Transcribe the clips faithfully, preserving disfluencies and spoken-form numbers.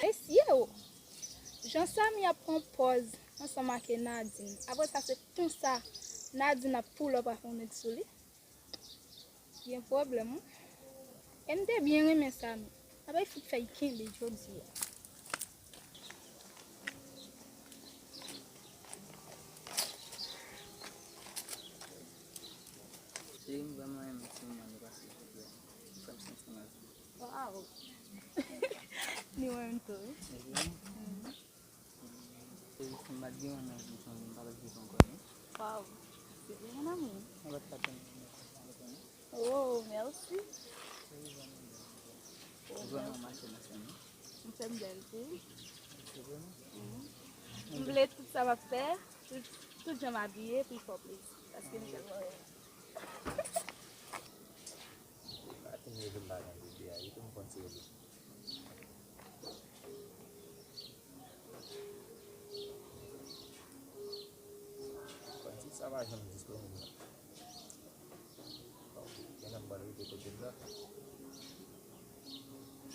Mesye o! Jan Samy ap pran pòz ansanm ak Nadine. Apre sa, se konsa Nadine ap pull up avè yon nèg sou li. Gen pwoblèm, wi. E m te byen renmen Samy. Apa l fout fè l kenbe jodi a. Cheri, m vrèman renmen ti moman nou pase jodi a. Ou fè m santi m ap viv. Waw! Li renmen m tou, wi. Li renmen? Mhm. Cheri, si m pa t gen yon anvi pou nou, m pa t ap viv ankò, non. Waw! Se vre, mon amour. Mwen pa t ka tann pou nou konsa ankò, non. Oh, mèsi. Cheri, vrèman bèl, vrèman bèl. Oh, mèsi. Ou vrèman mache nan sèn, non. M fè m bèl tou, wi. Se vre, non? Mhm. M vle tout sa m ap fè, tout, tout jan m abiye, pou l fè w plezi. Paske m tèlman renmen. Matin rele m pa nan bebe a, wi, tou m konn se rele. Kòmsi sa pa janm disponib non. Donk, gen lè m pral rete kote m la.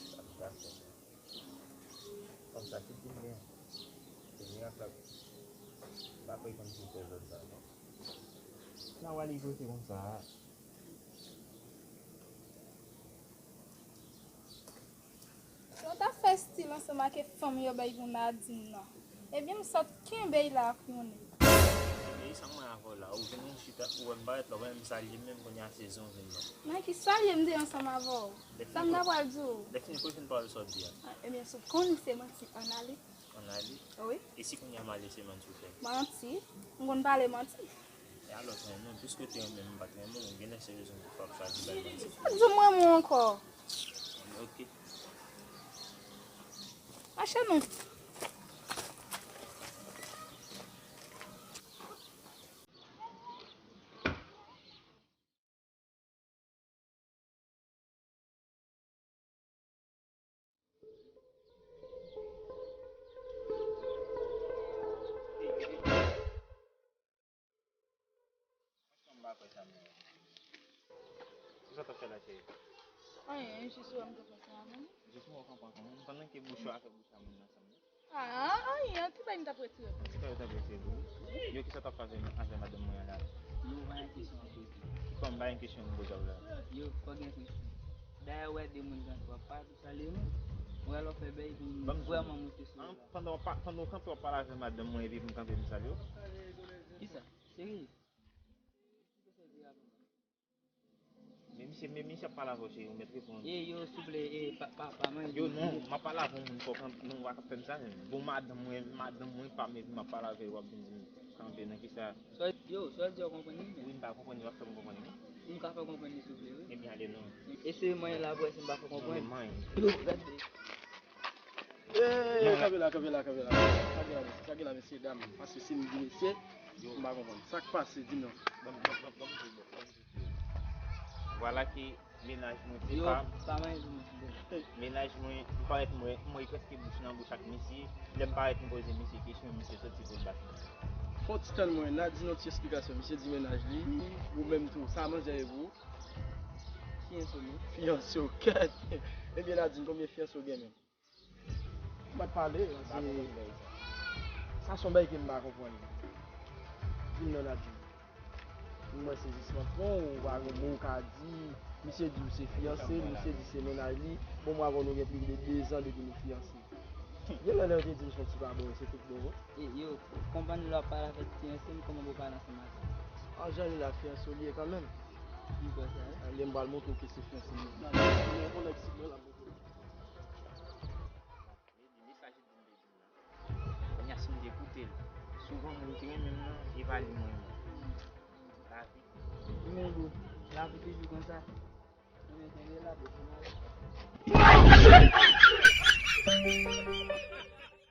Sa m ka fè. Kòm sa, tout moun gen. Se mirak la. M pa kwè konn ki fè lòt la, non. Sa w ale kote konsa a? Jan w t ap fè stil ansanm ak fanm yo bay pou Nadine nan. Ebyen, m sot kenbe l la ak yon nèg. Ebyen, sa mwen avè w la. Ou vin ou chita, ou wè m parèt la, ou wè m salye m, menm kounye a se zen w vin nan. Nan ki salye m te ansanm avè w? Sa m ta pral di w? Lè fini, pou vin pale sa w di a. Ah, ebyen, si w konnen se manti, ann ale. Ann ale? Wi. E si kounye a m ale se manti w fè? Manti? M konn pale manti. E alò, t renmen w, piske w te renmen m, m pa t renmen w, gen lè se rezon ki fè w ap chwazi bay manti. Di m renmen w ankò. Ok. Mache non. Kisa w t ap fè la, cheri? Anyen, jis wè m t ap fè sa avè w. Jis wè w kanpe kòm moun, pandan ke bouch ou a fè bouch a moun nan sanble. Ah, anyen, an ti bagay m t ap retire pou ou. Ti bagay w t ap retire pou ou? Yo, kisa w t ap fè avè, avè madanm mwen an la? Yo, pa gen kesyon an poze. Kòm pa gen kesyon pou poze w la? Yo, fò gen kesyon. Dayè, ou wè de moun k ap pale, ou salye nou. Ou wè lè w fè bèl, epi m vrèman moute sou ou la. Pandan w pa, pandan w kanpe w ap pale avè madanm mwen, epi m kanpe m salye w? Kisa? Cheri. Men misye, men misye ap pale avè w, cheri, ou mèt reponn. E yo, souple, e pa, pa, pa manje. Yo, non, m ap pale avè yon moun, fòk nou wè k ap fè m sa, men. Bon, madanm mwen, madanm mwen pa m, epi m ap pale avè l, w ap vin di m kanpe nan kisa? Yo, sa w di a w konprann li, men. Wi, m pa konprann li, w ap fè m konprann li. M ka fè w konprann li, souple, wi. Ebyen, ale, non. E se manyen la, pou wè si m pa fè w konprann. Non, men manyen. Yo, gade. Ey, kanpe la, kanpe la, kanpe la. Sa gen la, mesye, sa gen la, mesye, dam. Paske si m di mesye, m pa konprann. Sa k pase, di m non. Vwala ke mennaj mwen se pa. Mennaj mwen, m parèt mwen, mwen prèske bouch nan bouch ak misye. Lè m parèt m poze misye kesyon, misye soti pou l bat mwen. Fon ti tann mwen, Nadine, yon ti esplikasyon. Misye di mennaj li, ou menm tou, sa manje ye pou ou? Fiyanse w, non? Fiyanse w, kèt! Ebyen, Nadine, konbyen fiyanse w gen menm? M pa t pale, paske sa se yon bagay ke m pa konprann. Di m non, Nadine. Mwen sezisman pran w, ou pa gen mo w ka di. Misye di w se fiyanse l, misye di se mennaj li. Bon, m wè avè w nou gen plis de dezan depi nou fiyanse. Gen lè, lè yo te di m se yon ti pa bon, se tout bon, wi. E yo, konprann lè w ap pale avèk fiyanse m, kòman pou w pale ansanm avè l? An, jan li la, fiyanse w li ye kanmenm. M kwè sa, wi. Ebyen, m pral montre w ke se fiyanse m li ye. Gade, yon nèg si mwen la, m montre w. Li, li mesaj li di m te di m nan. Kounye a, si m te koute l, souvan moun ki renmen m nan, e pa li mwen renmen. Lavi. Men bon, lavi toujou konsa. Renmen kenbe la, bebe, mwen.